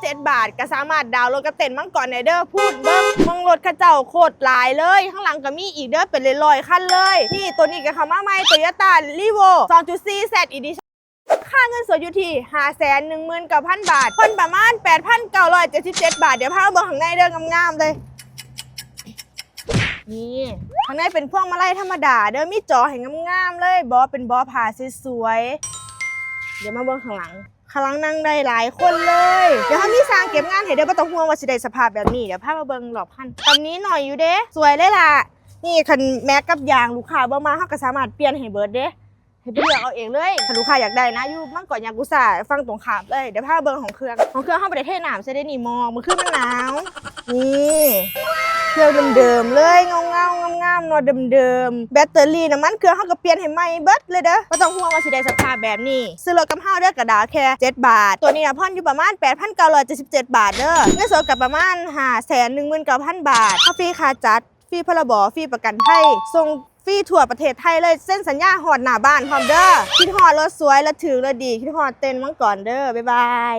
ເຈັດບາດ ກໍສາມາດດາວໂຫຼດກັບເຕັນມັງກອນໄດ້ເດີ້. ພຸ້ນ ເບິ່ງ ເບິ່ງລົດເຂົາເຈົ້າໂຄດຫຼາຍເລີຍ, ຂ້າງຫຼັງກໍມີອີກເດີ້ ເປັນຮ້ອຍໆຄັນເລີຍ. ນີ້ ໂຕນີ້ກໍເຂົ້າມາໃໝ່ ໂຕໂຍຕ້າ ຣີໂວ້ ສອງຈຸດສີ່ ແຊັດ ອີດິຊັນ ຄ່າເງິນສົດຢູ່ທີ່ຫ້າແສນໜຶ່ງໝື່ນເກົ້າພັນບາດ, ຜ່ອນປະມານແປດພັນເກົ້າຮ້ອຍເຈັດສິບເຈັດບາດ. ດຽວພາມາເບິ່ງຂ້າງໃນເດີ້ ງາມໆເລີຍ. ນີ້ ຂ້າງໃນເປັນພວງມາໄລທຳມະດາເດີ້ ມີຈໍໃຫ້ງາມໆເລີຍ, ເບາະເປັນເບາະຜ້າສວຍໆ. ດຽວມາເບິ່ງຂ້າງຫຼັງ, ຂ້າງຫຼັງນັ່ງໄດ້ຫຼາຍຄົນເລີຍ. ດຽວເຮົາມີຊ່າງເກັບງານໃຫ້ເດີ້ ບໍ່ຕ້ອງຫ່ວງວ່າຊິໄດ້ສະພາບແບບນີ້. ດຽວພາມາເບິ່ງຮອບຄັນ, ຕຳໜິໜ້ອຍຢູ່ເດ້ ສວຍເລີຍລະ. ນີ້ ຄັນແມັກກັບຢາງລູກຄ້າບໍ່ມັກ ເຮົາກໍສາມາດປ່ຽນໃຫ້ເບິດເດ້. ໃຫ້ໄປເລືອກເອົາເອງເລີຍ. ຄັນລູກຄ້າຢາກໄດ້ນະ ຢູ່ມັງກອນຢາກຸຊາຝັ່ງຕົງຂ້າມເລີຍ. ດຽວພາໄປເບິ່ງຫ້ອງເຄື່ອງ. ຫ້ອງເຄື່ອງເຮົາບໍ່ໄດ້ເທນ້ຳໃສ່ເດ້ນີ້ ໝອກ ມື້ຄືນມັນໜາວ. ນີ້ ເຄື່ອງເດີມໆເລີຍ ເງົາໆ ງາມໆເນາະ ເດີມໆ. ແບັດເຕີຣີ ນ້ຳມັນເຄື່ອງເຮົາກໍປ່ຽນໃຫ້ໃໝ່ເບິດເລີຍເດີ້ ບໍ່ຕ້ອງຫ່ວງວ່າຊິໄດ້ສະພາບແບບນີ້. ຊື້ລົດກັບເຮົາເດີ້ ກະດາວແຄ່ເຈັດບາດ, ໂຕນີ້ນະ ຜ່ອນຢູ່ປະມານແປດພັນເກົ້າຮ້ອຍເຈັດສິບເຈັດບາດເດີ້. ເງິນສົດກໍປະມານຫ້າແສນໜຶ່ງໝື່ນເກົ້າພັນບາດ. ເຮົາຟຣີຄ່າຈັດ ຟຣີ ພລບ ຟຣີປະກັນໄພ ສົ່ງຟຣີທົ່ວປະເທດໄທເລີຍ, ເຊັນສັນຍາຮອດໜ້າບ້ານພ້ອມເດີ້. ຄິດຮອດລົດສວຍ ລົດຖືກ ລົດດີ ຄິດຮອດເຕັນມັງກອນເດີ້. ບາຍບາຍ.